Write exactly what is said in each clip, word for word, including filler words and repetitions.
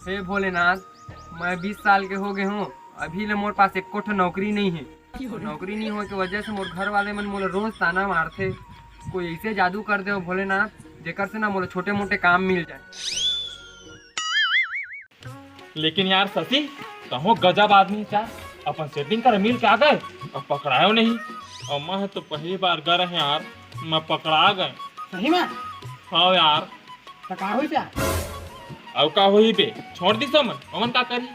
हे भोलेनाथ, मैं बीस साल के हो गए हूँ, अभी ले मोर पास एको ठो नौकरी नहीं है। नौकरी नहीं होए के वजह से मोर घर वाले मन मोला रोज ताना मारथे। कोई ऐसे जादू कर दे भोलेनाथ, जेकर से ना मोला छोटे मोटे काम मिल जाए। लेकिन यार शशि, तहो गजब आदमी हे यार, अपन सेटिंग कर मिल के आ गए और पकड़ायो नहीं। और मैं तो पहली बार गए रहे यार, मैं पकड़ा गए। सही में? हाँ यार। तो का हुई यार? अउ का होही बे, छोड़ दिस ओमन, ओमन का करही?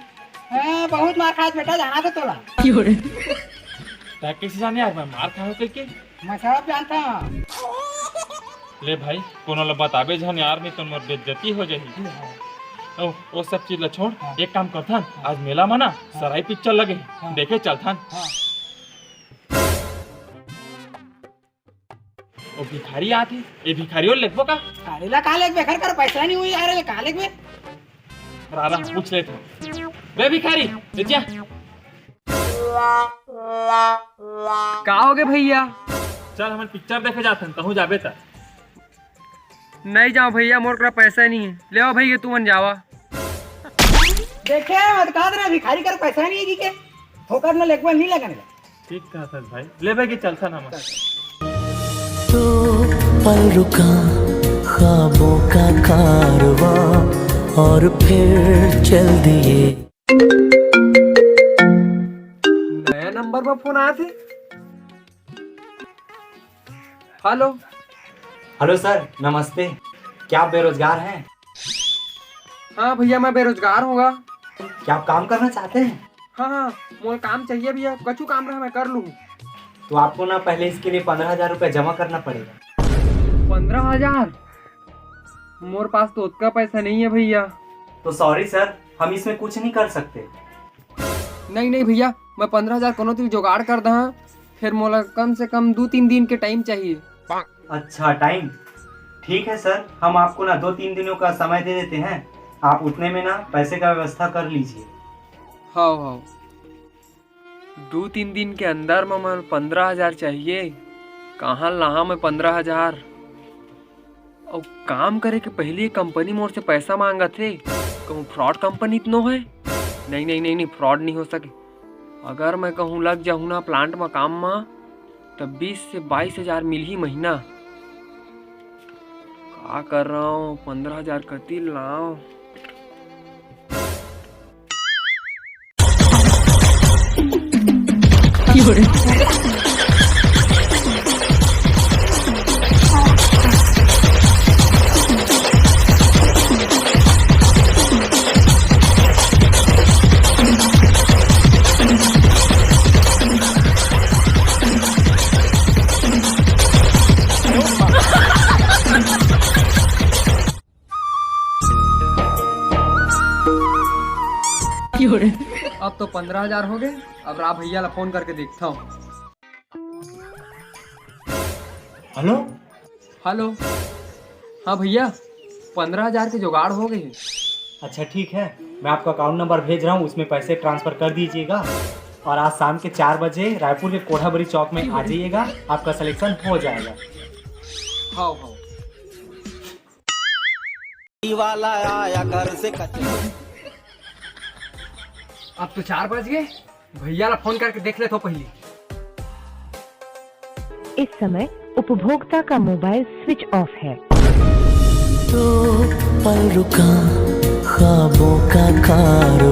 हाँ, बहुत मार खाए बेटा, जाना तो तोला। तै कैसे जाने यार, मैं मार खाए हों कहिके? मैं सब जानता हूँ। ले भाई, कोनो ला बताबे झन यार, नहीं तो मोर बेइज्जती हो जाही। ओ, ओ सब चीज ला छोड़, हाँ। एक काम करथन, हाँ। आज मेला में ना हाँ। सराई पिक्चर लगे, हाँ। देखे चलथन। हाँ। ओ भिखारी आत हे, ए भिखारी ओला लेगबो का? अरे ला का लेगबे, घर कर पैसा नहीं हुई यार, ले का लेगबे? रारा पूछ लेथन। बे भिखारी, ए जा। का होगे भैया? चल, हमन पिक्चर देखे जाथन, तहूँ जाबे त। नहीं जाओं भैया, मोर करा पैसा नहीं है। ले आओ भैया, तुमन जावा। देखे, मैं तो कहत रहे भिखारी कर पैसा नहीं है जी के। फोकट में लेगबे नहीं लगन। ठीक कहत हस भाई, ले बे कि चलथन हमन। तो पल रुका ख्वाबों का कारवां और फिर चल दिए। नया नंबर पर फोन आत हे। हेलो। हेलो सर, नमस्ते। क्या आप बेरोजगार हैं? हाँ भैया, मैं बेरोजगार हूँ गा। क्या आप काम करना चाहते हैं? हाँ, हाँ, मोला काम चाहिए भैया, कछु काम रहा मैं कर लूँ। तो आपको ना पहले इसके लिए पन्द्रह हजार रुपये जमा करना पड़ेगा। पन्द्रह हजार? मोर पास तो उतना पैसा नहीं है भैया। तो सॉरी सर, हम इसमें कुछ नहीं कर सकते। नहीं, नहीं भैया, मैं पन्द्रह हजार कोनो तरी जुगाड़ कर दहा, फिर मोला कम से कम दू तीन दिन के टाइम चाहिए। अच्छा, टाइम? ठीक है सर, हम आपको ना दो तीन दिनों का समय दे देते हैं, आप उतने में ना पैसे का व्यवस्था कर लीजिए। हाँ, हाँ। दू तीन दिन के अंदर म मोला पन्द्रह हजार चाहिए। कहाँ लाहा मैं पन्द्रह हजार? अउ काम करे के पहिली ये कंपनी मोर से पैसा मांगत हे, कहूँ फ्रॉड कंपनी तो नो है? नहीं, नहीं, नहीं, नहीं, फ्रॉड नहीं हो सके। अगर मैं कहूँ लग जाहूँ ना प्लांट म काम म, त बीस से बाईस हजार मिलही महीना। का कर रहा हूँ, पन्द्रह हजार कति लाऊं? अब तो पन्द्रह हजार हो गए। अब रा भैया ला फोन करके देखता हूँ। हेलो। हेलो। हाँ भैया, पन्द्रह हजार के जुगाड़ हो गए। अच्छा ठीक है, मैं आपका अकाउंट नंबर भेज रहा हूँ, उसमें पैसे ट्रांसफर कर दीजिएगा और आज शाम के चार बजे रायपुर के कोढ़ाबरी चौक में आ जाइएगा, आपका सिलेक्शन हो जाएगा। हाँ, हाँ। वाला आया घर से कचरा। अब तो चार बज गए, भैया ला फोन करके देख लेथो पहली। इस समय उपभोक्ता का मोबाइल स्विच ऑफ है। तो पल रुका ख्वाबों का कार